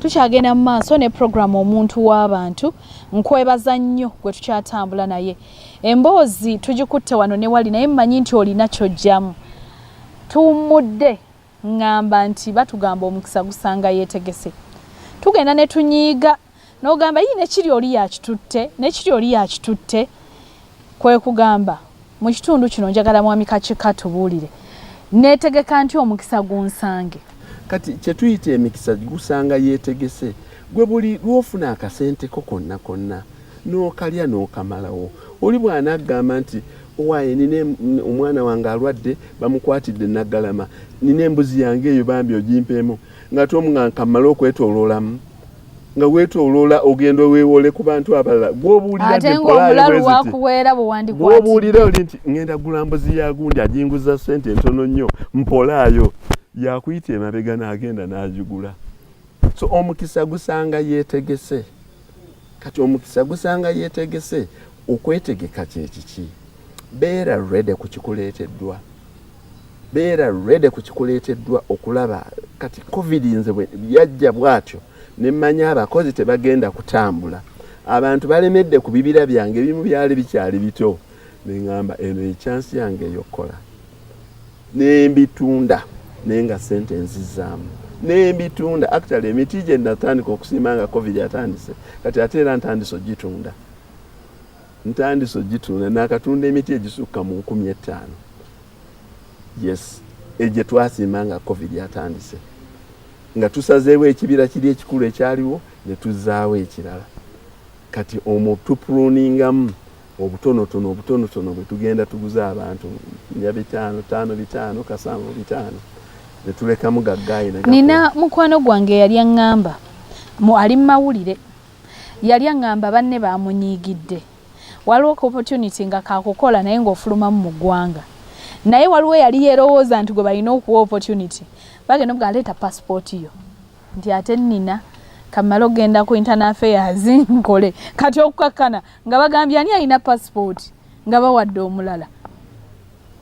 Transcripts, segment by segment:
Tukyagenda mu maaso ne puroguramu Omuntu w'Abantu. Nkwebaza nnyo gwe tukyatambula naye. Emboozi tugikutte wano ne wali, naye mmanyi nti olina ky'oggyamu. Tuwummudde ŋŋamba nti batugamba omukisa gusanga yeetegese. Tugenda ne tunyiiga n'ogamba yii nekiri oli yakitutte, nekiri oli yakitutte. Kwe kugamba mu kitundu kino njagala Mwami Kakika tubuulire, neetegeka ntya omukisa gunsange? Kati kyetuyita emikisa gusanga yeetegese, gwe buli lw'ofuna akasente ko konna konna n'okalya n'okamalawo. Oli bw'anaggamba nti owaaye nina omwana wange alwadde bamukwatidde Naggalama, nina embuzi yange eyo bambi ogimpeemu, nga ate omu nga nkammale okwetooloolamu nga weetooloola ogenda weewole ku bantu abalala gw'obuulira oli nti ŋŋenda gula mbuzi ya gundi aginguza ssente ntono nnyo mpolaayo, yakuyita emabega n'agenda n'agigula. So omukisa gusanga yeetegese. Kati omukisa gusanga yeetegese, okwetegeka kye kiki? Beera ready ku kikuleeteddwa, beera ready ku kikuleeteddwa okulaba. Kati COVID nze bwe yajja bw'atyo ne mmanya abakozi tebagenda kutambula, abantu balemedde ku bibira byange ebimu byali bikyali bito, ne ŋŋamba eno ye chance yange ey'okukola, ne mbitunda naye nga ssente nzizaamu ne mbitunda. Actually emiti gye natandika okusimba nga COVID atandise, kati ate era ntandise ogitunda, ntandise ogitunda, nakatunda emiti egisukka mu 5000. Yes, egye twasimba nga COVID atandise, nga tusazeewo ekibira kiri ekikulu ekyaliwo ne tuzzaawo ekirala. Kati omwo tupruningamu obutonotono obutonotono bwe tugenda tuguza abantu nya bitaano, taano bitaano, kasanvu bitaano, ne tulekamu gaggaayi. Nina mukwano gwange yali aŋŋamba, ali mu mawulire, yali aŋŋamba banne bamunyiigidde. Waliwo opportunity nga kakukola naye ng'ofulumamu mu ggwanga, naye waliwo yali yeerowooza nti gwe balina okuwa opportunity, bagenda omuga leeta passport yo, nti ate nnina kamale okugenda ku Internal Affairs nkole. Kati okukakkana nga bagambye ani alina passport, nga bawadde omulala.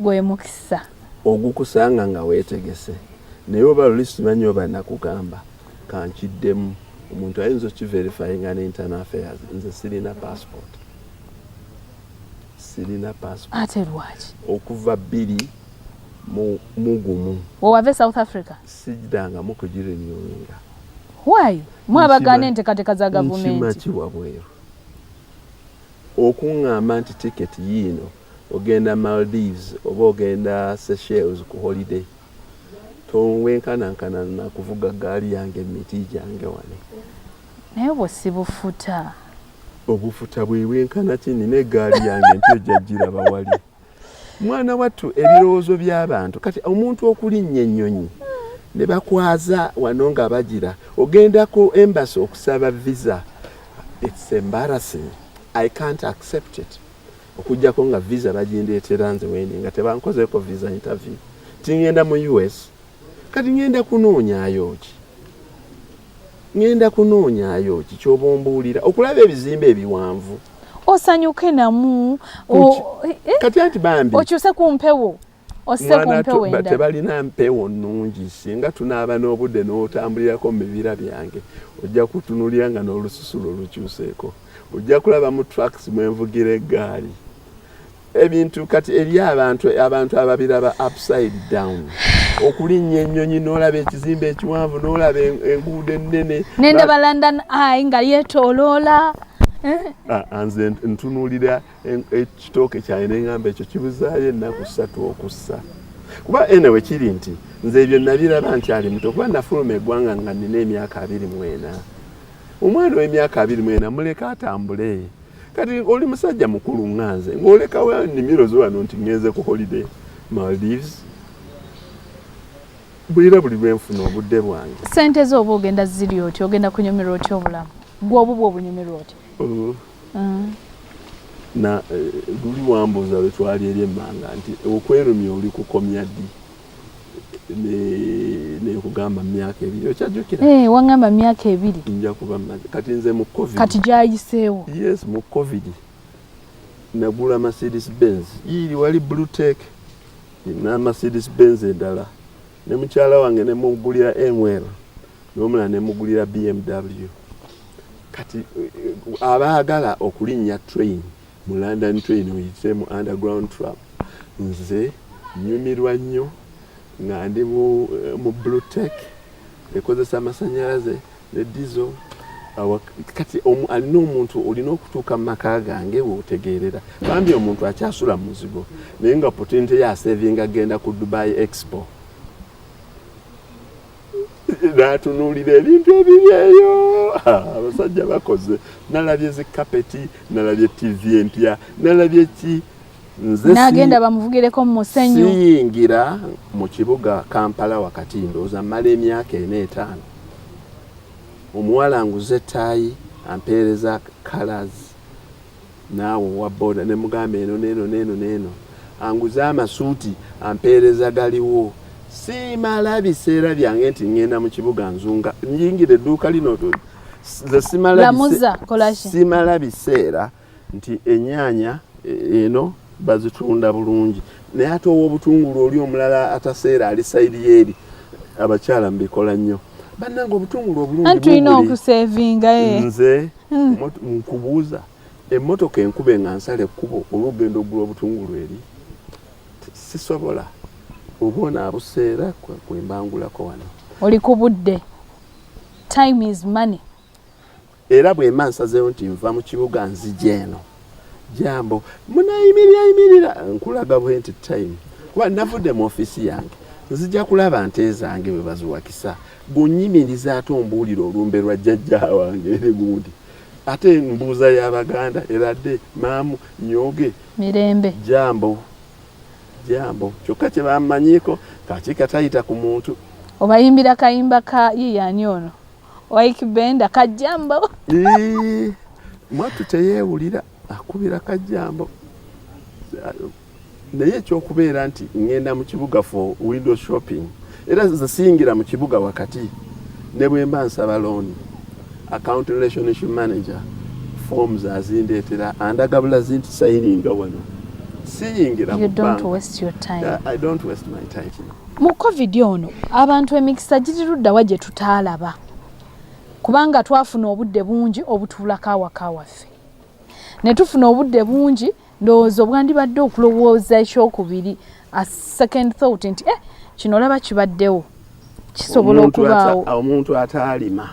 Gwe mukisa ogukusanga nga weetegese. Naye oba luli simanyi oba nakugamba, kankiddemu, omuntu ayinza okiverifyinga ne Internal Affairs, nze sirina passport, sirina passport. Ate lwaki? Okuva 2001. Wewava e South Africa? Sigirangamu kugirenewinga. Why? Mwabagaana enteekateeka za gavumenti? Nkima wabweru okuŋŋamba nti tiketi yiino ogenda Maldives oba ogenda Seychelles ku holiday, towenkanankana nakuvuga gaali yange emiti gyange wano. Naye obwo si bufuta? Obufuta bwewenkana ki? Nina egaali yange empya, ojja giraba wali. Mwana wattu, ebirowoozo by'abantu kati omuntu okulinnya ennyonyi ne bakwaza wano nga bagira ogenda ku embassy okusaba visa, it's embarrassing, I can't accept it. Okuggyako nga visa bagindeetera nze wendi nga tebankozeeko visa interview, tingenda mu US. Kati ngenda kunoonyaayo ki? Ngenda kunoonyaayo ki kyoba ombuulira? Okulaba ebizimbe ebiwanvu? Osanyuke namu. Kati anti bambi okyuse ku mpewo, osse ku mpewo endala. Tebalina mpewo nnungi. Singa tunaaba n'obudde n'otambulirako mu bibira byange, ojja kutunulira nga n'olususu lwo lukyuseeko, ojja kulaba mu trucks mwenvugira eggaali. Ebintu kati eri abantu, abantu ababiraba upside down. Okulinnya ennyonyi n'olaba ekizimbe ekiwanvu n'olaba enguudo ennene. Nendaba London Eye nga yeetooloola. Ah, nze ntunuulira ekitooke kyange neŋŋamba ekyo kibuzaayo ennaku 3 okussa. Kuba anyway kiri nti nze ebyo nabiraba nkyali muto, kuba nafuluma eggwanga nga nina emyaka 24. Omwana ow'emyaka 24 muleka atambule. Kati oli musajja mukulu nga nze ng'olekawo ennimiro zo wano nti ŋŋenze ku holiday Maldives. Bwera buli lwenfuna obudde bwange. Sente zo oba ogenda ziri otya? Ogenda kunyumirwa otya obulamu gwe obubwo obunyumirwa otya? Na luli wambuuza lwe twali eri emmanga nti okwerumya oli kukomya ddi, nekugamba myaka 2, okyajjukira? Eh, waŋŋamba myaka 2. Nja kuba mmaze. Kati nze mu COVID Kati gyayiseewo. Yes, mu COVID nagula Mercedes Benz yiri wali Bluetech na Mercedes Benz endala, ne mukyala wange ne mugulira ML. N'omulala nemugulira BMW. Kati abaagala okulinnya train mu London train, oyite mu underground tram, nze nyumirwa nnyo nga ndi mu Bluetec ekozesa amasanyalaze ne diesel. Kati alina omuntu olina okutuuka mu maka gange weotegeerera bambi omuntu akyasula mu muzigo, naye nga opportunity yasavinga agenda ku Dubai Expo n'atunuulira ebintu ebiri eyo. Abasajja bakoze, nalabye zi kapeti, nalabye TV empya, nalabye ki. Nze nagenda bamuvugireko mu musenyu. Siyingira mu kibuga Kampala wakati, ndowooza mmala emyaka 4, 5. Omuwala nguze ettaayi, ampeereza colors, naawe owa boda ne mugamba eno neeno neeno neeno. Anguze amasuuti, ampeereza galiwo. Siimala biseera byange nti ŋŋenda mu kibuga nzunga nyingira edduuka lino. Nze simala biseera nti ennyaanya eno bazitunda bulungi, naye ate ow'obutungulu oli omulala ataseera ali side yeeri. Abakyala mubikola nnyo bannange, obutungulu obulungi. Tulina okusevinga. Nze nkubuuza, emmotoka enkube nga nsala ekkubo olw'okugenda okugula obutungulu eri, sisobola. Oba onaabuseera kwembangulako wano. Oli ku budde, time is money. Era bwemba nsazeewo nti nva mu kibuga nzija eno, jambo munayimirira yimirira, nkulaga bwe nti time, kuba navudde mu ofiisi yange nzija kulaba nte zange bwe baziwakisa. Gunyimiriza ate ombuulira olumbe lwa jjajja wange eri gundi, ate mbuuza y'Abaganda eradde maamu nyoge. Mirembe. Jambo jambo, kyokka kye bamanyiiko kakiika tayita ku muntu. Obayimbira kayimba ka yiyaani ono Ykee Benda, kajjambo. Mwattu teyeewulira akubira kajjambo, naye ekyokubeera nti ŋŋenda mu kibuga for window shopping, era nze siyingira mu kibuga wakati. Ne bwe mba nsaba loan, account relationship manager forms azindeetera, andaga bulazi nti sayininga wano. Siyingira mu bank. I don't waste my time. Mu COVID ono abantu emikisa giri luddawa gye tutaalaba? Kubanga twafuna obudde bungi obutuulako awaka waffe, ne tufuna obudde bungi, ndowooza obwandibadde okulowooza ekyokubiri, a second thought nti eh, kino olaba kibaddewo, kisobola okubaawo. Omuntu ataalima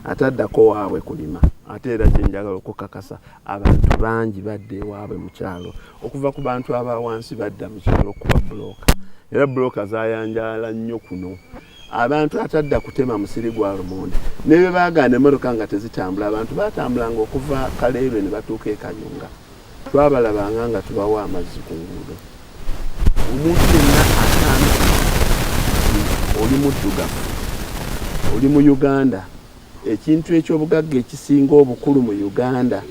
ataddako waabwe kulima, ate era kyenjagala okukakasa, abantu bangi badda ewaabwe mu kyalo. Okuva ku bantu aba wansi badda mu kyalo okuba bulooka, era bulooka zayanjala nnyo kuno. Abantu atadda kutema musiri gwa lumonde, ne bwe baagaana emmotoka nga tezitambula, abantu batambulanga okuva Kaleerwe ne batuuka e Kayunga. Twabalabanga nga tubawa amazzi ku nguudo. Omuntu yenna ataana oli muddugavu, oli mu Uganda, ekintu eky'obugagga ekisinga obukulu mu Uganda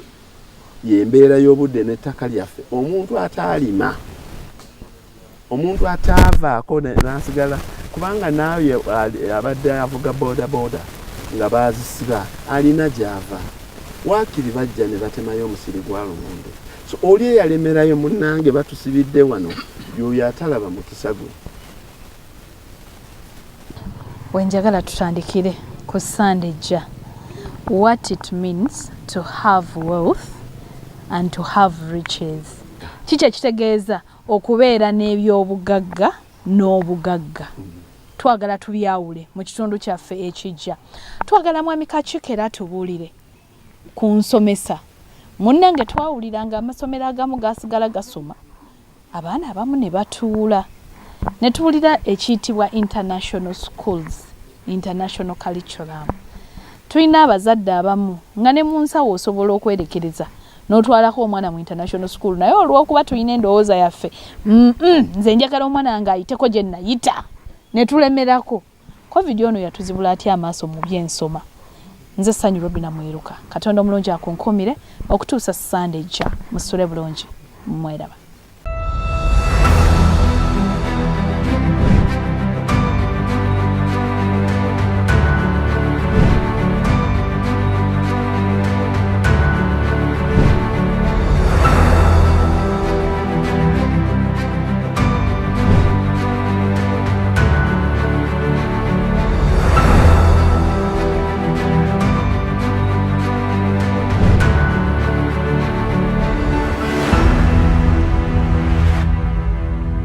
y'embeera y'obudde n'ettaka lyaffe. Omuntu ataalima, omuntu ataavaako n'asigala, kubanga naawe abadde avuga boda boda nga baazisiba, alina gy'ava, waakiri bajja ne batemayo omusiri gwa lumonde. So oli eyalemerayo, munnange batusibidde wano, yoyo atalaba mukisa gwe. Wenjagala tutandikire ku Sande ejja, what it means to have wealth and to have riches. Kiki ekitegeeza okubeera n'ebyobugagga n'obugagga? Twagala tubyawule mu kitundu kyaffe ekijja. Twagala Mwami Kakiiko era atubuulire ku nsomesa. Munnange, twawuliranga amasomero agamu gasigala gasoma, abaana abamu ne batuula, ne tuwulira ekiyitibwa international schools, international curriculum. Tulina abazadde abamu nga ne mu nsawo osobola okwerekereza n'otwalako omwana mu international school, naye olw'okuba tulina endowooza yaffe, nze njagala omwana wange ayiteko gye nayita, ne tulemerako. COVID ono yatuzibula atya amaaso mu byensoma? Nze Sanyu Robina Mwiruka. Katonda omulungi akunkuumire okutuusa Sande ejja. Musule bulungi, mweraba.